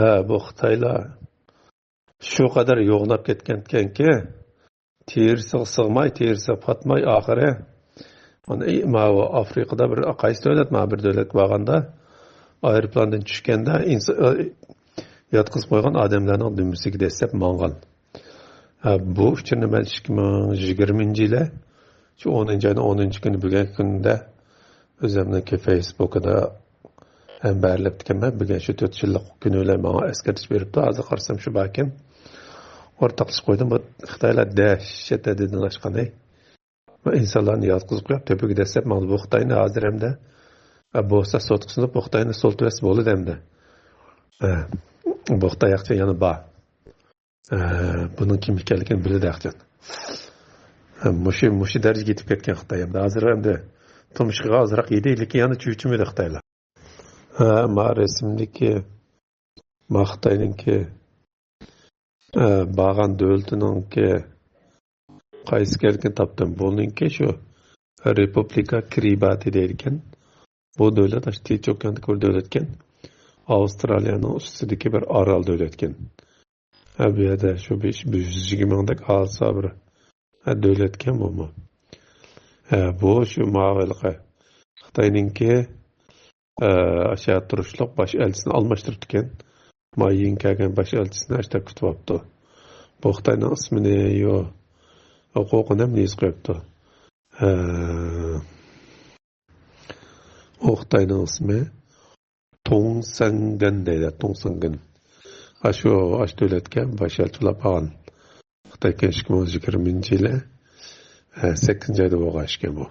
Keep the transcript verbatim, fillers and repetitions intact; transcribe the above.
ھە، بۇ خىتايلار شۇ قەدەر يوغىناپ كەتكەنكەنكى، تېرىسىغا سىغماي، تېرىسىغا پاتماي، ئاخىرى مانا، ئى، ماۋۇ ئافرىقىدا بىر، قايسى دۆلەت، مانا بىر دۆلەتكە بارغاندا، ئايروپىلاندىن چۈشكەندە، ئىنس-، ئى، ياتقۇزۇپ قويغان ئادەملەرنىڭ دۈمبىسىگە دەسسەپ ماڭغان. ھە، بۇ ئۇچۇرنى مەن ئىككى مىڭ يىگىرمىنچى يىلى شۇ ئونىنچى ئاينىڭ ئونىنچى كۈنى بۈگۈنكى كۈندە ئۆزۈمنىڭكى فېيسبۇكىدا ھەم بەرلەپتىكەنمەن. بۈگۈن شۇ تۆت يىللىق كۈنى بىلەن ماڭا ئەسكەرتىش بېرىپتۇ. ھازىر قارىسام شۇ باركەن. ئورتاقلىشىپ قويدۇم. بۇ خىتايلار دەھشەت ھەددىدىن ئاشقان، ھەي. بۇ ئىنسانلارنى ياتقۇزۇپ قويۇپ، تۆپىگە دەسسەپ ماڭدى. بۇ خىتاينى ھازىر ئەمدى، ئە، بولسا سوتقا سۇنۇپ، بۇ خىتاينى سوتۇۋەتسە بولىدۇ ئەمدى. ئە، بۇ خىتاي ھەقچە يەنە بار. ئە، بۇنىڭ كىم ئىكەنلىكىنى بىلىدۇ ھەقچان. ئە، مۇشۇ، مۇشۇ دەرىجىگە يېتىپ كەتكەن خىتاي ئەمدى. ھازىر ئەمدى تۇمشۇقىغا ئازراق يېدى، لېكىن يەنە چۈچۈمىدى خىتايلار. ھە، ما رەسىمدىكى، ما خىتاينىڭكى، ئە، بارغان دۆلىتىنىڭكى قايسى ئىكەنلىكىنى تاپتىم. بۇنىڭكى شۇ رېپۇبلىكا كىرىباتى دەيدىكەن. بۇ دۆلەت ئاشۇ تىنچ ئوكياندىكى بىر دۆلەتكەن. ئاۋسترالىيەنىڭ ئۈستىدىكى بىر ئارال دۆلەتكەن. ھە، بۇ يەردە شۇ بىر، بىر يۈز يىگىرمە مىڭدەك ئاھالىسى بار بىر، ھە، دۆلەتكەن بۇمۇ. ھە، بۇ شۇ ماۋۇ ھېلىقى خىتاينىڭكى، ئە، ئاشۇ تۇرۇشلۇق باش ئەلچىسىنى ئالماشتۇرۇپتىكەن. ما يېڭى كەلگەن باش ئەلچىسىنى ئاشۇ كۈتۈۋاپتۇ. بۇ خىتاينىڭ ئىسمىنى يو، ھوقۇقىنى ھەم نېسى قويۇپتۇ. ئە، ئۇ خىتاينىڭ ئىسمى تۇڭ سەنگەن دەيدۇ، تۇڭ سەنگەن. ئاشۇ، ئاشۇ دۆلەتكە باش ئەلچى بولاپ بارغان. خىتاي ئىككى مىڭ يىگىرمىنچى يىلى، ئە، سەككىزىنچى ئايدا بولغان ئىكەن بۇ.